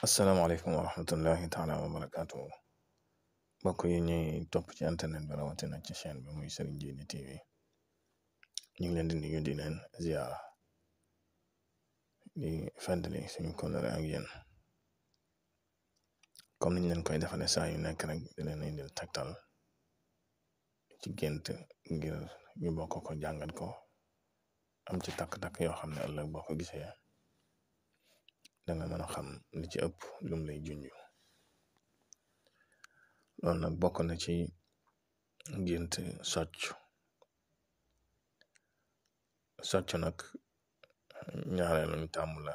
asalaamaaleykum wa rahmatullahi taala wa barakaatu mbokk yi ñuy topp ci internet bi rawatina ci chaîne bi muy Serigne Djily TV ñu ngi leen di nuyu di leen ziara di fàttali suñu kóllëre ak yéen comme niñ leen koy defale saa yu nekk rek di leen indil tegtal ci gént ngir ñu bokk ko jàngat ko am ci takk-takk yoo xam ne ëllëg boo ko gisee danga mën a xam li ci ëpp lum lay junj loolu nag bokk na ci gént socc nag ñaareel luñ tàmm la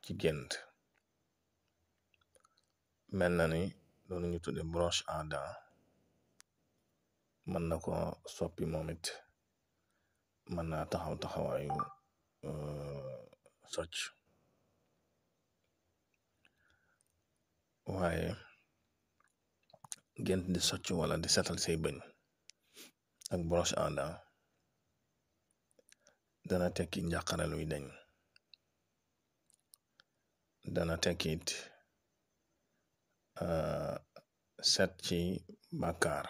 ci gént mel na ni loolu ñu tudde broche à dents mën na ko soppi moom it mën naa taxawaayu socc waaye gént di socc wala di setal say bëñ ak broche à dents dana tekki njàqare luy dañ dana tekkit set ci bàkkaar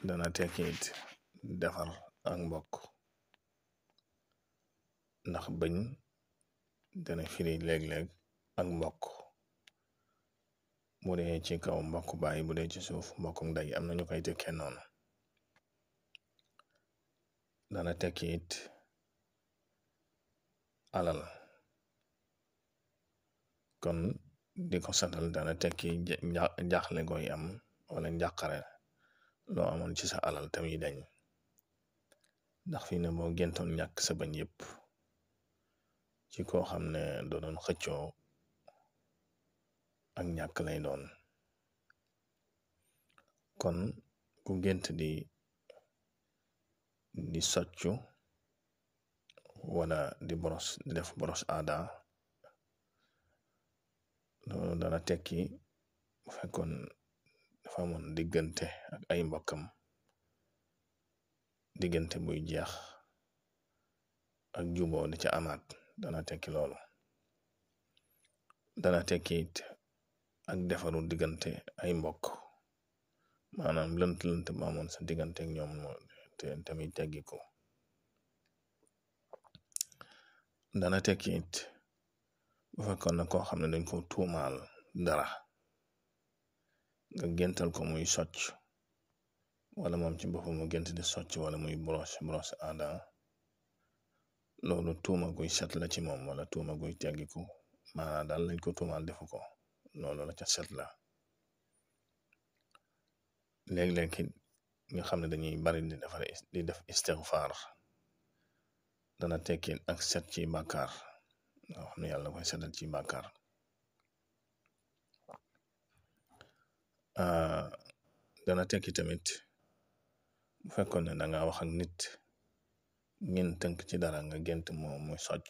dana tekkit defar ak mbokk ndax bëñ dana firi léeg-léeg ak mbokk bu dee ci kaw mbokk baay bu dee ci suuf mbokku ndey am na ñu koy tekkee noonu dana tekkit alal kon di ko satal dana tekki jaaxle gooy am wala njàqare loo amoon ci sa alal tamit dañ ndax fi ne boo gentoon ñàkk sa bañ yépp ci koo xam ne doonoon xëccoo ak ñàkk lay doon kon ku gént di soccu wala di def brosse à dents loolu dana tekki bu fekkoon dafa amoon diggante ak ay mbokkam diggante buy jeex ak juboo di ca amaat dana tekki loolu dana tekki it ak defaru diggante ay mbokk maanaam lënt ba amoon sa diggante ak ñoom te tamit teggi ko dana tekki it bu fekkoon na koo xam ne dañ ko tuumaal dara nga géntal ko muy socc wala moom ci boppam mu gént di socc wala muy brosse à dents loolu tuuma guy set la ci moom wala tuuma guy teggiku maanaam daal lañ ko tuumaal defu ko loolu la ca set la léeg-léeg it nga xam ne dañuy bari di def istighfar dana tekki ak set ci bàkkaar nga xam ne yàlla koy setal ci bàkkaar dana tekki tamit bu fekkoon ne danga wax ak nit ngeen tënk ci dara nga gént moom muy socc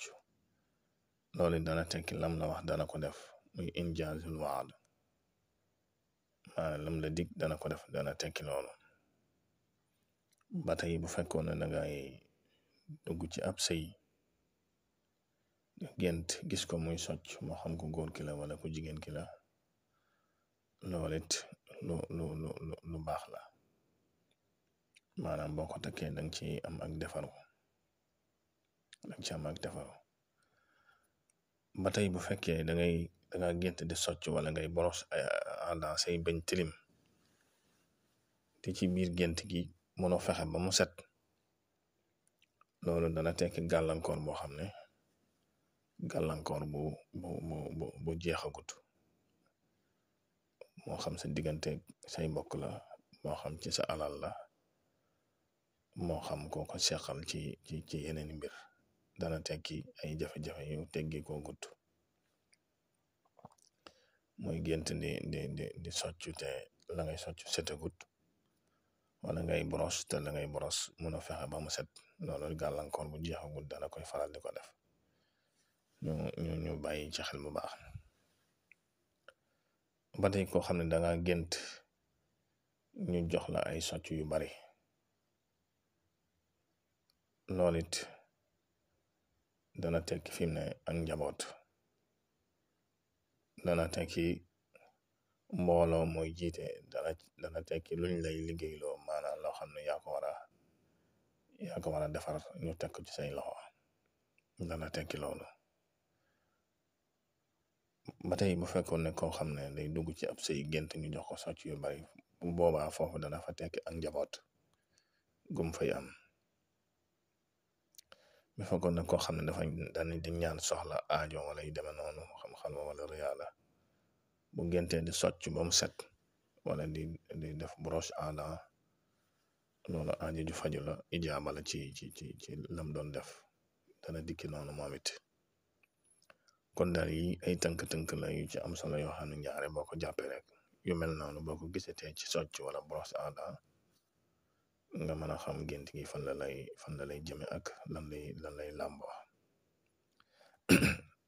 loolu dana tekki lam la wax dana ko def muy injaazul waad maanaam lam la dig dana ko def dana tekki loolu ba tey bu fekkoon ne dangay dugg ci ab sëy gént gis ko muy socc moo xam ko góor ki la wala ku jigéen ki la loolu it lu baax la maanaam boo ko takkee danga ci am ak defaru ba tey bu fekkee danga gént di socc wala ngay brosse à dents say bañ tilim te ci biir gént gi mënoo fexe ba mu set loolu dana tekki gàllankoor boo xam ne gàllankoor bu jeexagut moo xam sa diggante say mbokk la moo xam ci sa alal la moo xam koo ko seqal ci yeneen mbir dana tekki ay jafe-jafe yu teggi ko gut mooy gént di socc te la ngay socc setagut wala ngay brosse te la ngay brosse mën a fexe ba mu set loolu gàllankoor bu jeexagut dana koy faral di ko def ñu bàyyi ci xel bu baax ba tey koo xam ne danga gént ñu jox la ay socc yu bari loolu it dana tekki fi mu ne ak njaboot dana tekki mbooloo mooy jiite, dana tekki luñ lay liggéeyloo maanaam loo xam ne yaa ko war a defar ñu tekk ci say loxo, dana tekki loolu. ba tey bu fekkoon ne koo xam ne day dugg ci ab sëy gént ñu jox ko socc yu bari, bu boobaa foofu dana fa tekki ak njaboot gum fay am. bu fekkoon ne koo xam ne dana di ñaan soxla aajo wala yu demee noonu xam-xam wala riyaada, bu géntee di socc ba mu set wala di def brosse à dents, loolu aajo ju faju la, ijaaba la ci lam doon def, dana dikki noonu moom it. kon daal yi ay tënk-tënk la yu ci am solo yoo xam ne ñaare boo ko jàppee rek yu mel noonu boo ko gisatee ci socc wala brosse à dents nga mën a xam gént gi fan la lay jëme ak lan lay làmboo.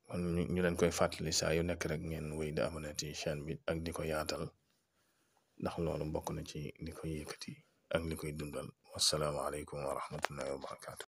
kon ñu leen koy fàttali saa yu nekk rek ngeen wéy di abonné ci chaîne bi ak di ko yaatal, ndax loolu bokk na ci li koy yëkkati ak li koy dundal. wasalaamaaleykum wa rahmatullahi wa barakaatu.